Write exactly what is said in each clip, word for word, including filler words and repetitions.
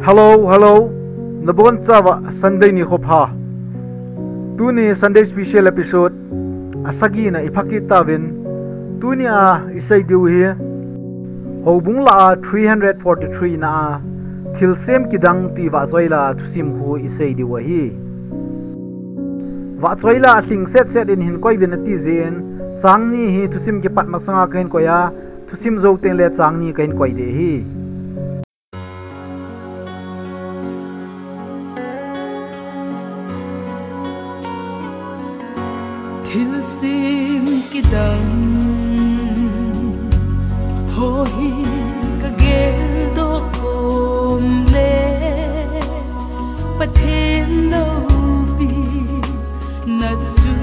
Hello, hello. Nabonchauva Sunday nikho pha. Tuni Sunday special episode asagina iphakit tauvin. Tunia isei diu hi Houbung la a three hundred forty-three na a Thilsem Kidang ti vahchoi la thusim khu isei diu ahi. Vahchoi la lhing setset in hin koiuvin ati jeh in, chang ni hi thusim kipat masanga kahin koi a, thusim jou teng le chang ni kahin koi ding ahi. Thilsem kidang ho hi kageldoh khom le, Pathen loupi na chu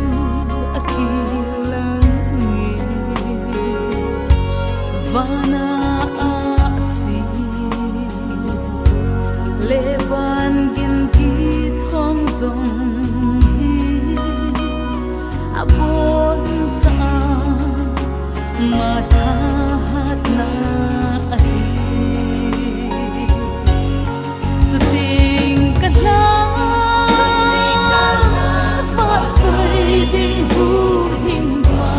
akilang e. Vana ahsi le van gin kithong jong hi aboncha mathahatna ahi. Chuteng kalang vahchoi ding huhhing pa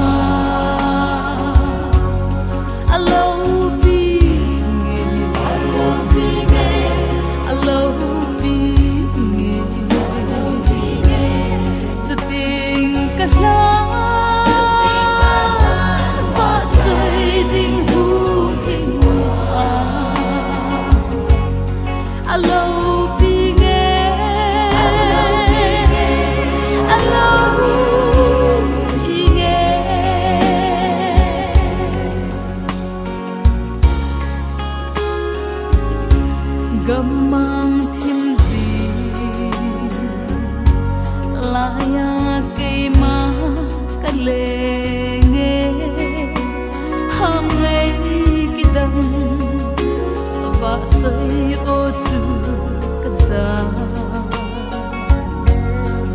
aloupi nge, aloupi nge. Chuteng kalang vahchoi ding huhhing pa aloupi nge, aloupi nge. Gammang thim jing laiya keima kaleng e, hangai kidang vahchoi o chu kaja.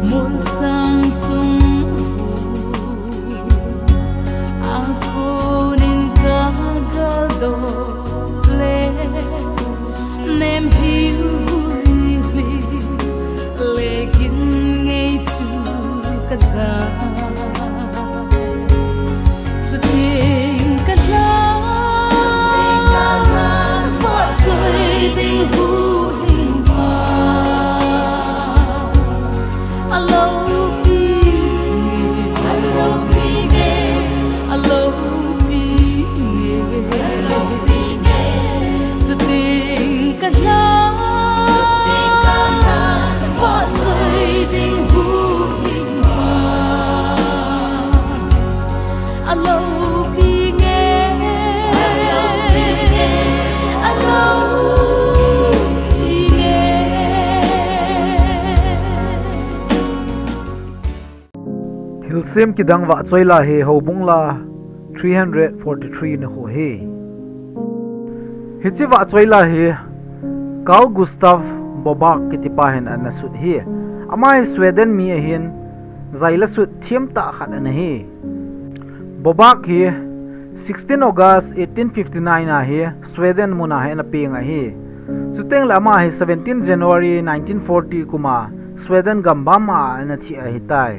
Molsang chung a konin kagaldoh le, nem hiu hih le gin ngei chu kaja. Chuteng kalang vahchoi ding huhhing pa aloupi nge, aloupi nge, aloupi nge, aloupi nge. Chuteng kalang vahchoi ding huhhing pa aloupi nge, aloupi nge. Thilsem kidang vahchoi la hi Houbung la three hundred forty-three na khu ahi. Hiche vahchoi la hi Carl Gustav Boberg kitipa hin ana sut ahi. Ama hi Sweden mi ahin, jaila sut themtah khat ana hi. Boberg hi sixteen August eighteen fifty-nine a hi Sweden muna hi ana peng ahi. Chuteng le ama hi seventeen January nineteen forty kum a Sweden gambam a ana thi ahitai.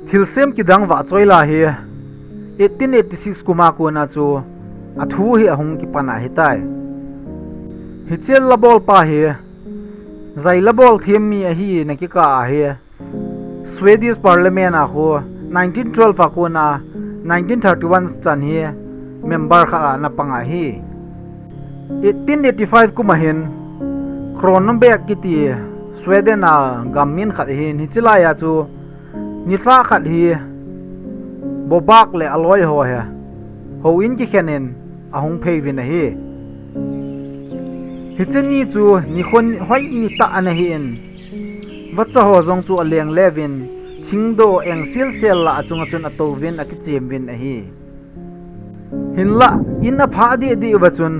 Thilsem kidang vahchoi la hi eighteen eighty-six kum a kona chu athu hi ahung kipan ahitai. Hiche la bolpa hi jaila bol them mi ahina kikah a hi Swedish Parliament a khu nineteen twelve a kona nineteen thirty-one chan hi member khat a ana pang ahi. Eighteen eighty-five kum a hin Kronoberg kiti Sweden a gam min khat ahin, hiche laiya chu nilhah khat hi Boberg le aloi ho hi houin kikhen in ahung phei uvin ahi. Hiche ni chu nikho hoi nitah ana hin, vacha ho jong chu aleng le uvin, thingdoh eng silsel lah a chunga chun atou uvin akichem uvin ahi. Hinlah in aphah deh deh uva chun,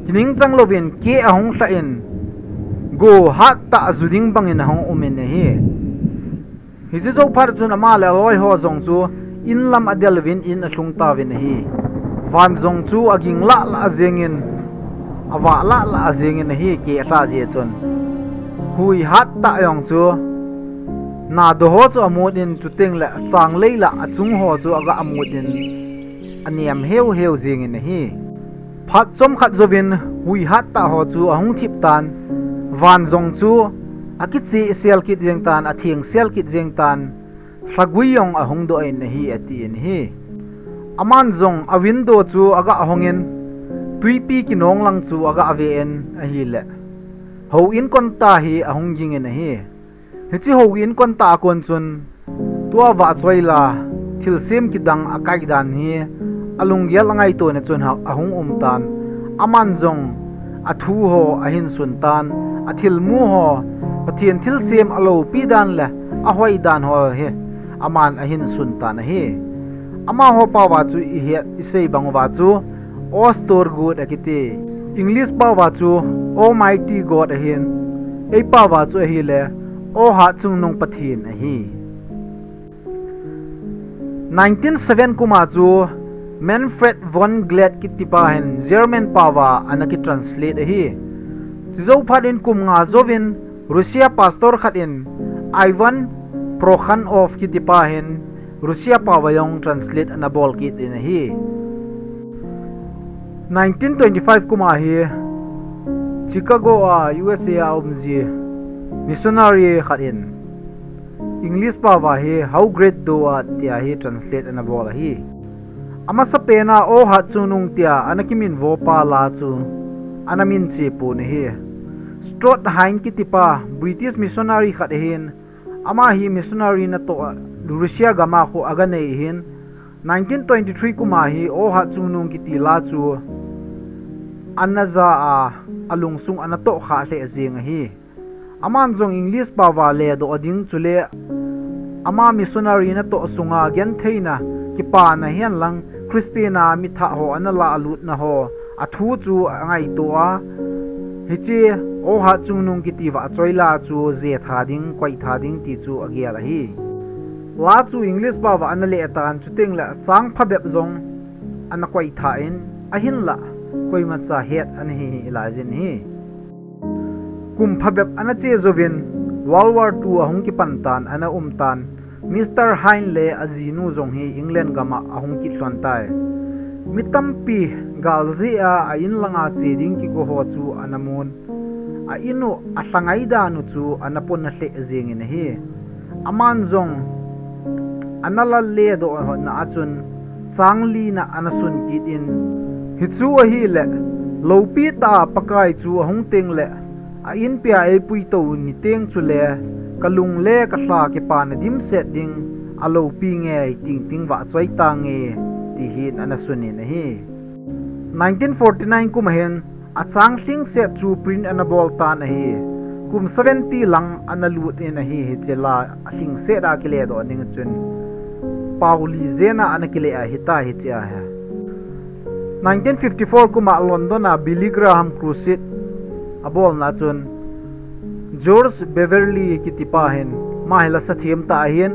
kiningchang louvin keh ahung lhah in, go hattah ju ding bangin ahung um in ahi. Hiche jou phat chun ama le aloi ho jong chu in lam adel uvin in alhung tauvin ahi. Van jong chu aging lah lah jengin, avah lah lah jingin ahi, keh lha jeh chun. Hui hat tah jong chu, nado ho chu amut in, chuteng le changlei lah achung ho chu aga amut in, anem heu heu jingin ahi. Phat chomkhat jouvin hui hat tah ho chu ahung thip tan, van jong chu akicheh sel kit jeng tan, atheng sel kit jeng tan, lhagui jong ahung doh in ahi, atin ahi. Aman jong a window chu aga hongin, twipi kinong lang chu aga ve in ahile, houin kon tah hi ahung ging in ahi. Hiche houin kon tah a kon chun, tua vahchoila thilsem kidang akai dan hi alunggel angaito na chun ahung um tan. Aman jong athu ho ahin sun tan, athilmu ho, Pathen thilsem aloupi dan le ahoi dan ho hi aman ahin sun tan ahi. Amaho pao va chu ihet, isei bang uva chu Ostorgud akiti. English pao va chu Almighty God ahin, ei pao va chu ahile, O Hatchungnung Pathen ahi. Nineteen seven kum a chu Manfred von Glad kiti pa hin German pao va ana kitranslate ahi. Chujou phat in kum nga jouvin Russia pastor khat in Ivan Prokhanov kiti pa hin Russia pao va jong translate ana bol kit in ahi. Nineteen twenty-five kum a hi Chicago a U S A a um ji missionary khat in English pao va hi How Great Thou Art tia hi translate ana bol ahi. Amasapen a O Hatchungnung tia ana kiminvo pa la chu ana minche pon ahi. Stuart Hine kiti pa British missionary khat ahin, ama hi missionary natoh Russia gam a kho aga nei ahin, nineteen twenty-three kum a hi O Hatchungnung kiti la chu ana ja a, alungsung ana tohkhah lheh jeng ahi. Aman jong English pao va ledoh ding chule ama missionary natoh sunga gentheina, kipana hihen lang Christian a mithah ho ana lahlutna ho athu chu angaito a, hiche O Hatchungnung kiti vahchoila chu jetha ding, koitha ding ti chu agel ahi. La chu English pao va ana leh tan, chuteng le chang phabep jong ana koitha in, ahinlah koimacha het ana hi hilai jin ahi. Kum phabep ana che jouvin World War Two ahung kipan tan, ana um tan, Mister Hine le ajinu jong hi England gam a ahung kit lhon tai. Mi tampi gal jeh a a in langa che ding kigo ho chu ana mun. A in u, alhangai dan u chu ana pona lheh jeng in ahi. Aman jong ana la ledoh na a chun chang li na ana sun kit in, hichu ahile, loupi tah a Pakai chu ahung teng le, a inpi a eipui tou ni teng chule, kalung le kalha kipana dimset ding, aloupi nge, tingting vahchoi tange, ti hin ana sun in ahi. Nineteen forty-nine kum a hin, achang lhingset chu print ana bol tan ahi. Kum seventy lang ana lut in ahi, hiche la lhingset a kiledoh ding chun. Pao li jen a ana kile ahitai hiche a hi. Nineteen fifty-four kum a London a Billy Graham Crusade abolna chun George Beverly kiti pa hin, ama hi lasa them tah ahin,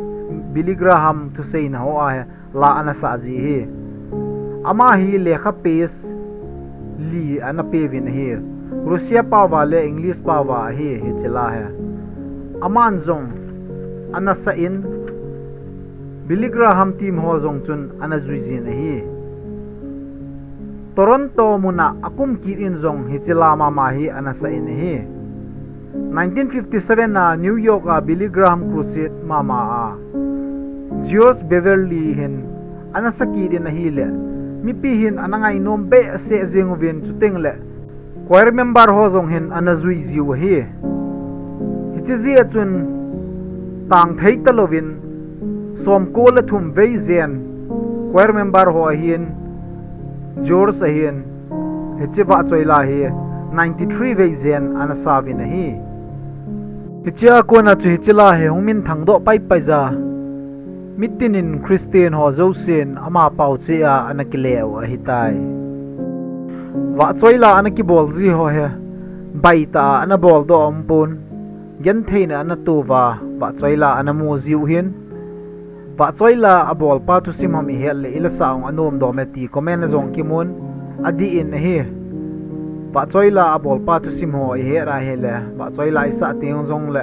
Billy Graham thuseina ho a hi la ana sah ji ahi. Ama hi lekha page li ana peuvin ahi. Russia pao va le English pao va ahi, hiche la hi. Aman jong ana sah in, Billy Graham team ho jong chun ana jui jin ahi. Toronto mun a akum kit in jong hiche la mama hi ana sah in ahi. Nineteen fifty-seven a New York a Billy Graham Crusade mama a George Beverly hin ana sah kit in ahile, mipi hin ana ngainom behseh jeng uvin, chuteng le choir member ho jong hin ana jui jiu ahi. Hiche jeh a chun tang thei talouvin, somko le thum vei jen choir member ho ahin, George ahin, hiche vahchoi la hi ninety-three vei jen ana sauvin ahi. Hiche a kona chu hiche la hi hung minthang doh paipai ja, mitin in Christian ho jousen ama pao cheh a ana kile u ahitai. Vahchoi la ana kibol ji ho hi baitah a ana bol doh aumpon, gentheina ana touva, vahchoi la ana mu jiu hin. Vahchoi la abolpa thusim ham ihet le, ilasah ung, anom dom e ti comment a jong kimun, adih in ahi. Vahchoila abolpa thusim ho ihet a hile, vahchoila isah teng jongle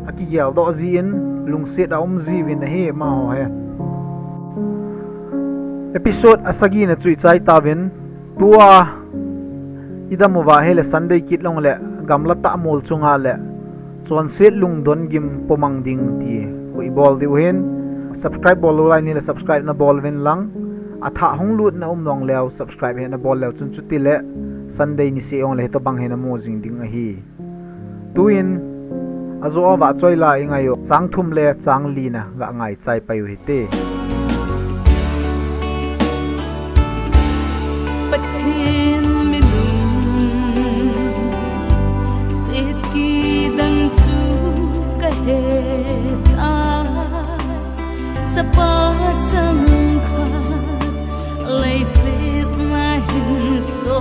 akigeldoh jin, lungset a um jiuvin ahi amaho hi. Episode asagina chu ichai tauvin. Tua idam uva hile Sunday kit longle gamla tah mol chunga le chonset lungdon gim pomang ding ti khu ibol diu ahin. Subscribe bol lou lai nahile subscribe nabol uvin lang, athah hung lutna um naleu subscribe hi nabol leu chun, chutile Sunday niseh jongle hitobang hi namu jing ding ahi. Tuin ajoh a vahchoila ingai u chang thum le chang lina ga ngaichai pai u hite. Pathen mi lungset kidang chu kahet a, Chapa changkhat leiset na hin so